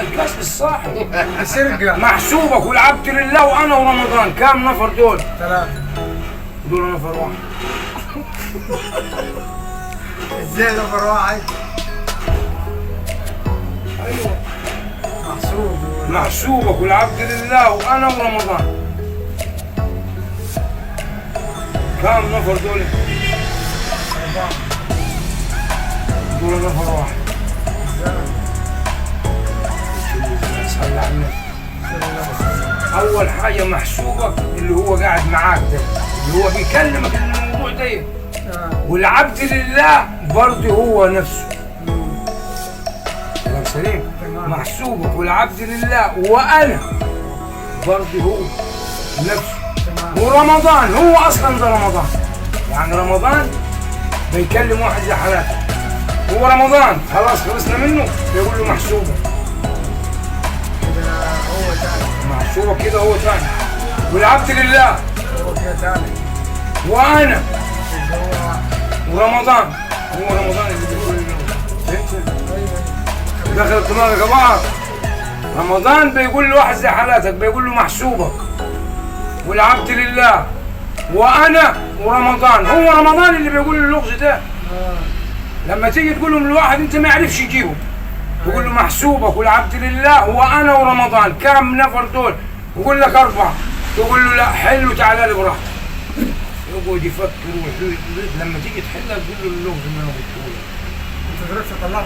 الكشف الصاحب. سرقة. محسوبك والعبد لله وانا ورمضان، كام نفر دول؟ 3. دول نفر واحد. ازاي نفر واحد؟ ايوه محسوب. محسوبك والعبد لله وانا ورمضان، كام نفر دول؟ 4. دول نفر واحد. صلى على النبي. اول حاجة محسوبك اللي هو قاعد معاك ده، اللي هو بيكلمك الموضوع ده، والعبد لله برضه هو نفسه. كلام سليم. محسوبك والعبد لله وانا برضه هو نفسه. ورمضان هو اصلا ده رمضان، يعني رمضان بيكلم واحد زي حالاتك، هو رمضان خلاص خلصنا منه، بيقول له محسوبك كده هو تاني. محسوبك كده هو تاني، والعبد لله هو كده تاني، وانا ورمضان هو رمضان اللي بيقول له. دخلت دماغك يا بعض. رمضان بيقول لواحد زي حالاتك، بيقول له محسوبك والعبد لله وانا ورمضان، هو رمضان اللي بيقول اللغز ده. لما تيجي تقول لهم لواحد انت ما يعرفش يجيبه، تقول له محسوبك والعبد لله وانا ورمضان، كم نفر دول؟ يقول لك 4. تقول له لا حلو تعالى لي براحتك. يقعد يفكر ويحل، لما تيجي تحلها تقول له اللغز اللي انا قلته لك. انت دلوقتي طلعت